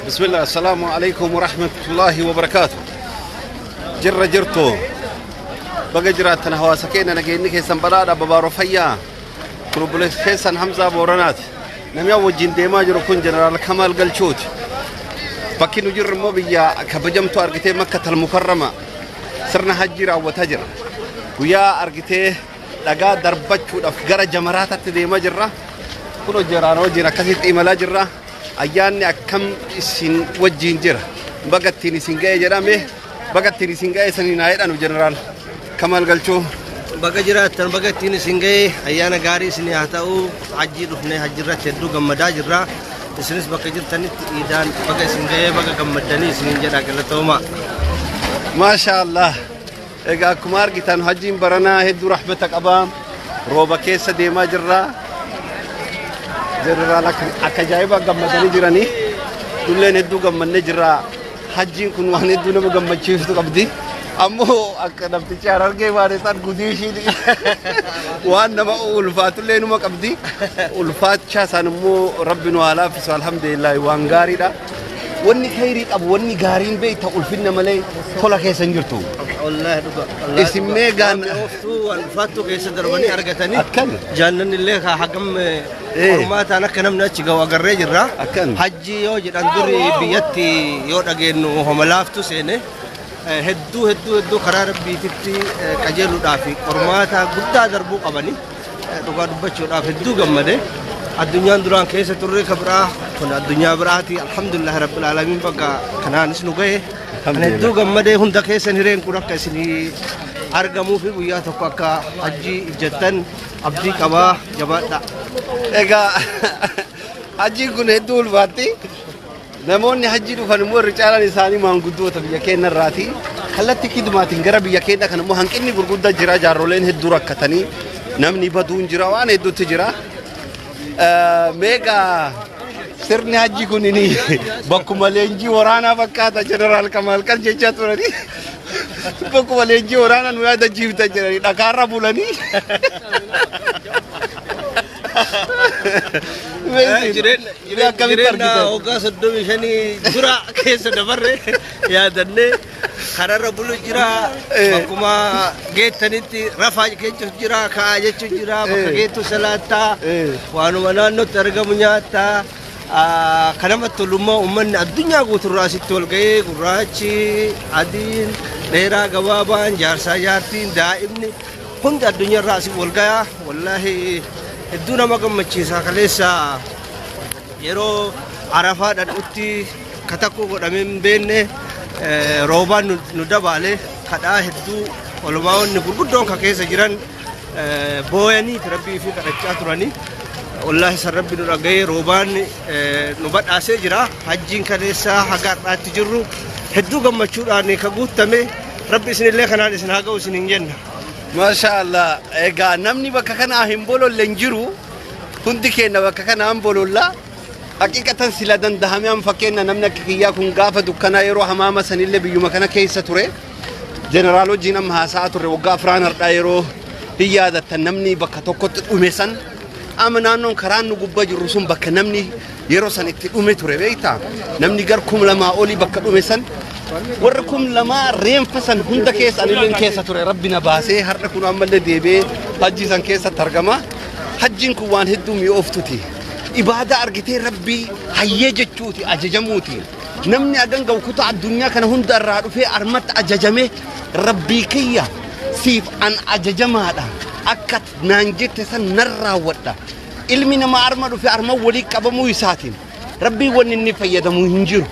Bismillah, assalaamu alaikum wa rahmatullahi wa barakaatu. Jirra jirtu. Baga jiraattan hawaasa keenya, nageenyi keessan badhaadha, babaaroo fayyaa. Kun obboleessa keessan Hamzaa Booranaati. Namni an wajjin deemaa jiru kun Jeneraal Kamaal Galchuuti. Bakki nu jirru immoo biyya kabajamtuu argitee Makkatal Mukarrama sirna hajjii raawwataa jira. Guyyaa argitee dhagaa darbachuudhaaf gara jamaraatatti deemaa jirra. Kun hojjeeraan wajjin akkasitti imalaa jirra. Ayyaanni akkam isin wajjin jira? Baga ittiin isin ga'e jedhame, baga ittiin isin ga'e saniin haa jedhanu Jeneraal Kamaal Galchuu. Baga jiraattan, baga ittiin isin ga'e, ayyaana gaarii isin haa ta'u. Hajjii dhufnee hajji irratti hedduu gammadaa jirra. Isinis bakka jirtanitti iidaan baga isin ga'ee, baga gammaddanii isiniin jedha, galatooma. Maasha Allah. Egaa akkuma argitan hajjiin baranaa hedduu rahmata qaba. Rooba keessa deemaa jirra. Jeneraal akka ajaa'ibaa gammadanii jiranii. Dulleen hedduu gammannee jirra. Hajjiin kun waan hedduu nama gammachiiftu qabdi. Ammoo akka namtichi Harargee waan isaan gudii ishiin waan nama ulfaatullee numa qabdi. Ulfaachaa isaan immoo Rabbi nu haa laaffisu, alhamdulillah, waan gaariidha. Wanni khayrii qabu, wanni gaariin beekta, ulfinna malee tola keessa hin jirtu. Wallaahi dhuga. Wallaahi Isin dhuga. mee Waan mi'ooftuu, waan ulfaattuu keessa darbanii argatanii. Akkami? Jannanni illee kaa hagam qormaataan akka namni achi ga'u agarree jirra. Akkami? Hajji yoo jedhan duri biyyatti yoo dhageenyu homa laaftu seene. Hedduu hedduu hedduu karaa rabbiititti qajeeluudhaaf qormaata guddaa darbuu qabani. Dhugaa dubbachuudhaaf hedduu gammade. Addunyaan duraan keessa turre ka biraa kun addunyaa biraati. Alhamdulillah rabbil aalamiin, bakka kanaanis nu gahe. Kan hedduu gammadee hunda keessan hireen kun akka isinii argamuu fi guyyaa tokko akka hajjii ijjattan abdii qabaa, jabaadha. Egaa hajjiin kun hedduu ulfaatti. Namoonni hajjii dhufan immoo irra caalaan isaanii maanguddoota biyya keenya irraati. Kallattii kidumaatiin gara biyya keenya kan immoo hanqinni gurguddaa jira. Jaarroleen hedduu rakkatanii namni baduun jira, waan hedduutti jira. Meegaa sirni hajji kun bakkuma leenjii waraanaa fakkaata Jeneraal Kamaal kan jechaa turanii. Bakkuma leenjii waraanaa nu yaadachiifta jedhanii dhakaarra bulanii. Jireenya Akkamitti jireenya argitan? Waggaa 35 dura keessa dabarre yaadannee kararra bulu jira. Bakkuma geettanitti rafaa jechuun jira, ka'aa jechuun jira, bakka geettu salaattaa, waanuma naannootti argamu nyaattaa. Kan namatti tolummaa uummanni addunyaa guuturraa asitti wal ga'ee, gurraachi, adiin, dheeraa, gabaabaan, jaarsaa, jaartiin, daa'imni hundi addunyaarraa asitti wal gayaa. Wallaahi hedduu nama gammachiisa. Kaleessa yeroo Arafaa dhadhutti katakkuu godhamee hin beekne roobaan nu dabaale. Kadhaa hedduu olmaa'onni gurguddoon ka keessa jiran booyanii rabbii fi kadhachaa turanii. Wallaahi san rabbi nu dhaga'ee roobaan nu badhaasee jira. Hajjiin kaleessaa haga har'aatti jirru hedduu gammachuudhaan ka guutame. Rabbi isinillee kanaan isin haa ga'u isin hin jenna. Maasha Allah. Egaa namni bakka kanaa hin bololle hin jiru. Hundi keenya bakka kanaa hin bololla. Haqiqatan sila dandahame an fakkeenya namni akka kiyyaa kun gaafa dukkanaa yeroo hamaama sanillee biyyuma kana keessa ture. Jeneraal wajjin amma haasa'aa turre, waggaa afraan har'aa yeroo hin yaadattan namni bakka tokkotti dhume san, amma naannoon karaan nu gubbaa jirru sun bakka namni yeroo san itti dhume ture beektaa? Namni gar 2000 olii bakka dhume san, warri 2000 reenfa san hunda keessa anillee keessa ture. Rabbi na baasee har'a kun ammallee deebi'ee hajji san keessatti argama. Hajjiin kun waan hedduu mi'ooftuti. Ibaadaa argitee rabbii hayyee jechuuti, ajajamuuti. Namni agan ga'u kutaa addunyaa kana hunda irraa dhufee armatti ajajame, rabbii kiyya siif an ajajamaadha, akka naan jette san nan raawwadha. Ilmi namaa arma dhufe arma walii qabamuu isaatiin rabbiin wanni inni fayyadamu hin jiru.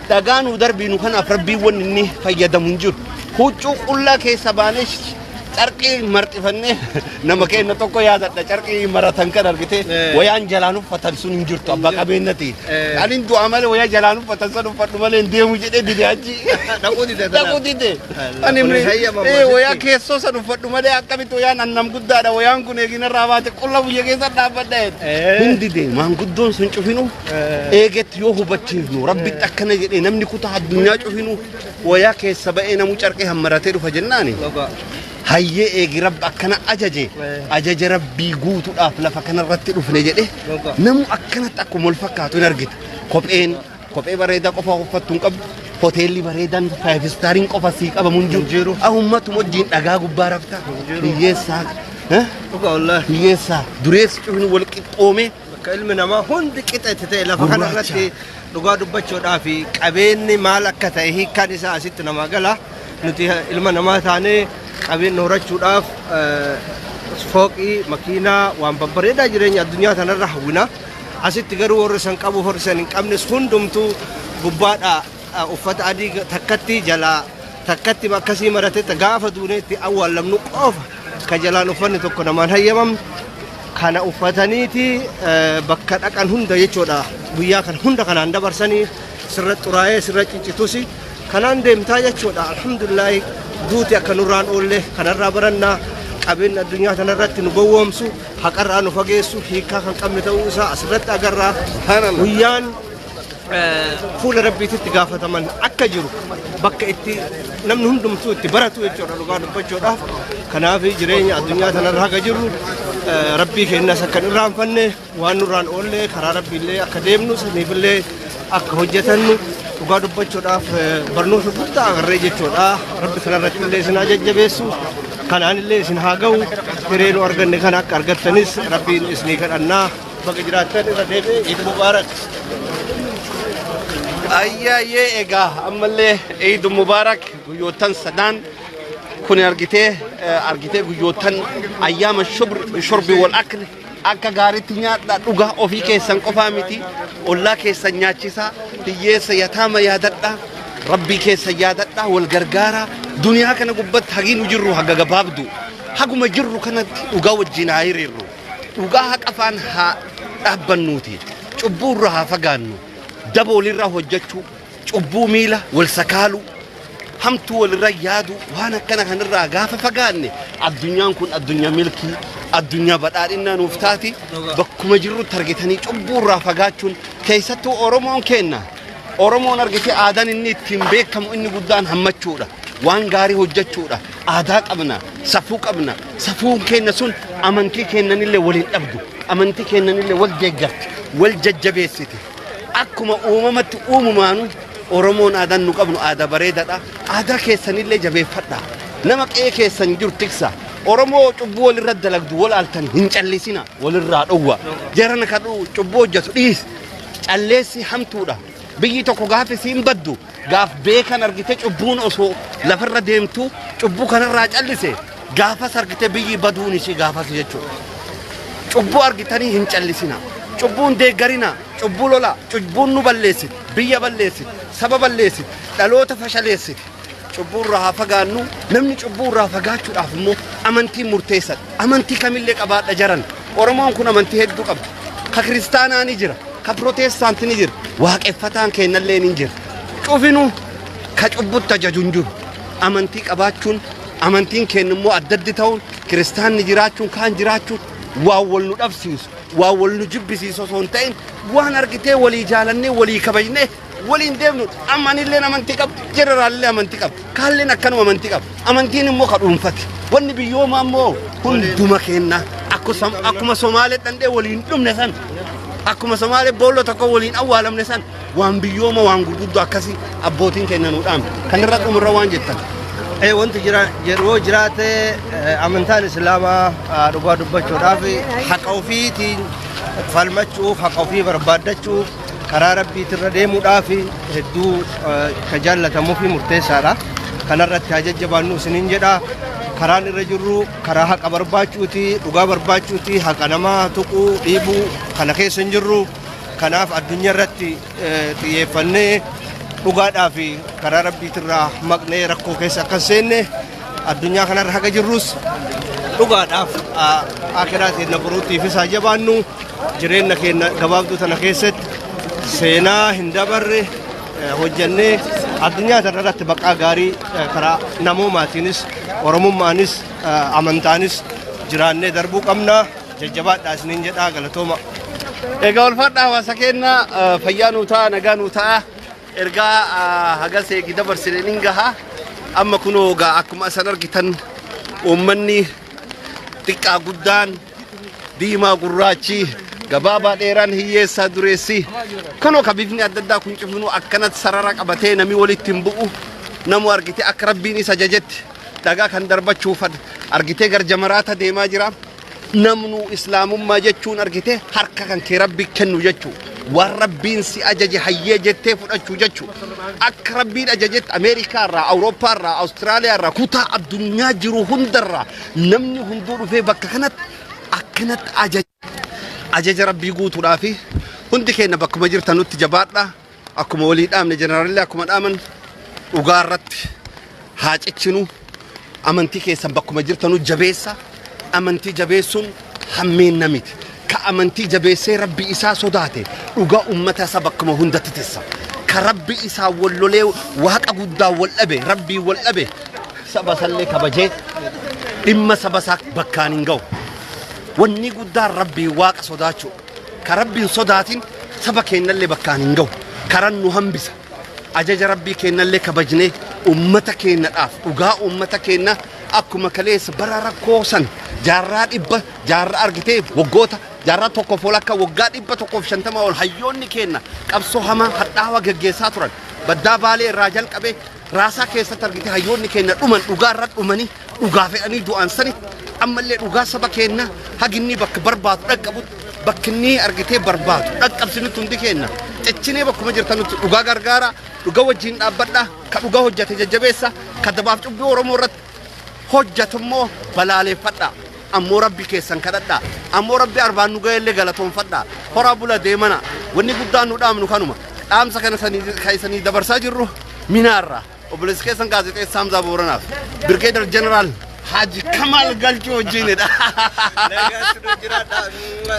Dhagaa nu darbiinu kanaaf rabbiin wanni inni fayyadamu hin jiru. Huccuu qullaa keessa baanee carqii marxifannee, nama keenya tokko yaadadha, carqii maratan kan argite wayaan jalaan uffatan sun hin jirtu abbaa qabeenyati. Ani du'a malee wayaa jalaan uffatan san uffadhu malee hin deemu jedhee dide achi. Dhaquu dide. Dhaquu dide. Ani Kun hayyamamu asitti. Wayaa keessoo san uffadhu malee akkamitti wayaan annam guddaadha, wayaan kun eeginarraa baate qulla biyya keessa dhaabbadha jedhe. Hin dide maanguddoon sun cufinu eegetti yoo hubachiifnu rabbitti akkana jedhee namni kutaa addunyaa cufinu wayaa keessa ba'ee namu carqee hammaratee dhufa jennaani. Hayyee, eegi rabbi akkana ajaje, ajaja rabbii guutuudhaaf lafa kanarratti dhufne jedhe. Namu akkanatti akkuma wal fakkaatu hin argita. Kopheen Kophee bareedaa qofa uffattu hin qabdu. Hoteelli bareedaan five stariin qofa sii qabamu hin jiru. Ahummatuma wajjin dhagaa gubbaa rafta. Hiyyeessaa. Dhugaa wallaahi. Hiyyeessaa. Dureessi cufni wal qixxoomee. Bakka ilmi namaa hundi qixa itti ta'e lafa kana Gurraacha. irratti dhugaa dubbachuudhaa fi qabeenyi maal akka ta'e hiikkaan isaa asitti namaa gala. Nuti ilma namaa taanee qabeenya horachuudhaaf fooqii, makiinaa, waan babbareedaa jireenya addunyaa tanarra hawwina. Asitti garuu warri san qabu, warri san hin qabnes hundumtuu gubbaadha uffata adii takkatti jalaa takkatti akkasii maratee gaafa duuneetti awwaallamnu qofa ka jalaan uffanni tokko namaan hayyamamne. Kana uffataniiti bakka dhaqan hunda jechuudha. Guyyaa kana hunda kanaan dabarsanii sirra xuraa'ee sirra cincitus kanaan deemtaa jechuudha. Alhamdulillaahi, duuti akka nurraan oolle kanarraa barannaa. Qabeenya addunyaa kanarratti nu gowwoomsu, haqarraa nu fageessu, hiikaa kan qabne ta'uu isaa asirratti agarraa. Subhaanallah. Guyyaan fuula rabbiititti gaafataman akka jiru bakka itti namni hundumtuu itti baratu jechuudha dhugaa dubbachuudhaaf. Kanaaf jireenya addunyaa kanarra haga jirru rabbii keenyas akka hin irraanfanne, waan nurraan oolle karaa rabbiillee akka deemnu, saniifillee akka hojjetannu dhugaa dubbachuudhaaf barnoota guddaa agarree jechuudha. Rabbi kanarratti illee isin haa jajjabeessu, kanaan illee isin haa ga'u. Hiree nu arganne kana akka argattanis rabbiin isinii kadhannaa. Baga jiraattan, irra deebi'ee Eid Mubaarak. Ayyaayee, egaa ammallee Eid Mubaarak. Guyyoottan sadaan kun argitee guyyoottan ayyaama shurbi wal akli, akka gaariitti nyaadhaa dhugaa. Ofii keessan qofaa miti, ollaa keessan nyaachisaa, hiyyeessa yataama yaadadhaa, rabbii keessan yaadadhaa, wal gargaaraa. Duniyaa kana gubbatti hagii nu jirru haga gabaabdu, haguma jirru kanatti dhugaa wajjin haa hiriirru, dhugaa haqa faan haa dhaabbannuuti, cubbuu irraa haa fagaannu. Daba walirraa hojjechuu, cubbuu miila wal sakaaluu, hamtuu walirra yaadu, waan akkana kanirraa gaafa fagaanne addunyaan kun addunyaa milkii, addunyaa badhaadhinnaa nuuf taati. Bakkuma jirrutti argitanii cubbuu irraa fagaachuun, keessattuu Oromoon kenna, Oromoon argitee aadaan inni ittiin beekamu inni guddaan hammachuudha, waan gaarii hojjechuudha. Aadaa qabna, safuu qabna. Safuun keenya sun amantii keenyanillee waliin dhabdu, amantii keenyanillee wal deeggarti, wal jajjabeessiti. Akkuma uumamatti uumumaanu Oromoon aadaan nu qabnu aadaa bareedaadha. Aadaa keessanillee jabeeffadha. Nama qe'ee keessan jiru tiksa. Oromoo cubbuu walirra dalagdu wal aaltan hin callisina, walirraa dhowwa. Jarana kan cubbuu hojjetu dhiis. Calleessi hamtuudha. Biyyi tokko gaafa isiin baddu gaaf beekan argite cubbuun osoo lafarra deemtu cubbuu kanarraa callise, gaafas argite biyyi baduun ishii gaafas jechuudha. Cubbuu argitanii hin callisina. Cubbuun deeggarina. Cubbuu lola. Cubbuun nu balleessiti. Biyya balleessiti. Saba balleessiti. Dhaloota fashaleessiti. Cubbuu irraa haa fagaannu. Namni cubbuu irraa fagaachuudhaaf immoo amantiin murteessadha. Amantii kamillee qabaadha jaran. Oromoon kun amantii hedduu qabdi. Ka kiristaanaa ni jira. Ka pirootestaanti ni jira. Waaqeffataan kennallee ni jira. Cufinuu ka cubbutti ajaju hin jiru. Amantii qabaachuun, amantiin keenya immoo adda addi ta'uun, kiristaanni jiraachuun, kaan jiraachuun waan wal nu dhabsiisu, waan wal nu jibbisiisu osoo hin ta'in, waan argitee walii jaalannee, walii kabajnee waliin deemnu. Amma anilleen amantii qabu, jeneraalillee amantii qabu, kaalleen akkanuma amantii qabu. Amantiin immoo ka dhuunfati. Wanni biyyoomaa immoo hunduma kenna. Akkuma Somaalee dhandhee waliin dhumne san, akkuma Somaalee boolla tokko waliin awwaalamne san, waan biyyooma waan gurguddoo akkasii abbootiin keenya nuu dhaamte. Kan irra dhumurra waan jettan. Wanti jira yeroo jiraate amantaan islaamaa dhugaa dubbachuudhaaf, haqa ofiitiin falmachuuf, haqa ofii barbaaddachuuf, karaa rabbiitirra deemuudhaaf hedduu ka jaallatamuu fi murteessaadha. Kanarratti haa jajjabaannu isiniin jedha. Karaan irra jirru karaa haqa barbaachuuti, dhugaa barbaachuuti, haqa namaa tuquu, dhiibuu kana keessa hin jirru. Kanaaf addunyaa irratti xiyyeeffannee dhugaadhaa fi karaa rabbiitirraa maqnee rakkoo keessa akka hin seenne, addunyaa kanarra haga jirrus dhugaadhaaf akiraa keenya boruuttiifis haa jabaannu. Jireenya keenya gabaabduu tana keessatti seenaa hin dabarre hojjannee addunyaa tana irratti baqaa gaarii karaa namoomaatiinis, oromummaanis, amantaanis jiraannee darbuu qabna. Jajjabaadhaa isiniin jedhaa, galatooma. Egaa ulfaadha hawaasa keenya, fayyaa nuu ta'a, nagaa nuu ta'a. Ergaa hagas eegi dabarsine nin gaha. Amma kunoo egaa akkuma isan argitan uummanni xiqqaa guddaan, diimaa gurraachi, Gabaabaa dheeraan, hiyyeessaa dureessi, kanoo ka bifni adda addaa kun cufinuu akkanatti sarara qabatee nami walitti hin bu'u. Namu argitee akka Rabbiin isa ajajetti dhagaa kan darbachuuf argitee gar jamaraata deemaa jira. Namnu Islaamummaa jechuun argitee harka kan kee Rabbi kennu jechuu, waan Rabbiin si ajaje hayyee jettee fudhachuu jechuu. Akka Rabbiin ajajetti Ameerikaa irraa, Awurooppaa irraa, Awustiraaliyaa irraa, kutaa addunyaa jiru hundarraa namni hunduu dhufee bakka kanatti akkanatti ajaja Rabbii guutuudhaa fi hundi keenya bakkuma jirtan nutti jabaadha. Akkuma walii dhaamne, jeneraalillee akkuma dhaaman, dhugaa irratti haa cichinu. Amantii keessan bakkuma jirtanu jabeessa. Amantii jabeessuun hammeenna miti. Ka amantii jabeessee Rabbi isaa sodaate dhugaa ummata isaa bakkuma hundatti tissa. Ka Rabbi isaa wal lolee, Waaqa guddaa wal dhabe, Rabbii wal dhabe, saba isallee kabajee dhimma saba isaa bakkaan hin ga'u. Wanni guddaan Rabbii Waaqa sodaachuu. Ka Rabbiin sodaatin saba keenyallee bakkaan hin ga'u, karan nu hambisa. Ajaja Rabbii keenyallee kabajnee ummata keenyadhaaf dhugaa ummata keenya akkuma kaleessa bara rakkoo san jaarraa 100, jaarraa argitee waggoota jaarraa tokkoof ol akka waggaa 150 ol hayyoonni keenya qabsoo hamaa hadhaawaa geggeessaa turan. Baddaa Baalee irraa jalqabee raasaa keessatti argitee hayyoonni keenya dhuman, dhugaa irra dhumanii, dhugaa fedhanii du'an sanitti, ammallee dhugaa saba keenya haginni bakka barbaadu dhaqqabutti, bakki inni argitee barbaadu dhaqqabsinutti, hundi keenya cichinee bakkuma jirtanutti dhugaa gargaara, dhugaa wajjin dhaabbadha. Ka dhugaa hojjate jajjabeessa, ka dabaaf cubbuu Oromoo irratti hojjatummoo balaaleeffadha. Ammoo Rabbi keessan kadhadha, ammoo Rabbi arbaan nu ga'ellee galatoonfadha. Horaa bula, deemana. Wanni guddaan nu dhaamnu kanuma. Dhaamsa kana sanii dabarsaa jirru Minaarraa obboleessi keessan gaazexeessaa Hamzaa Booranaaf Birgeedar Jeneraal Haji Kamaal Galchuu wajjinidha. Nagaatti nu jiraadha.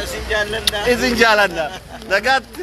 Isin jaalladha. Isin jaaladha. Nagaatti.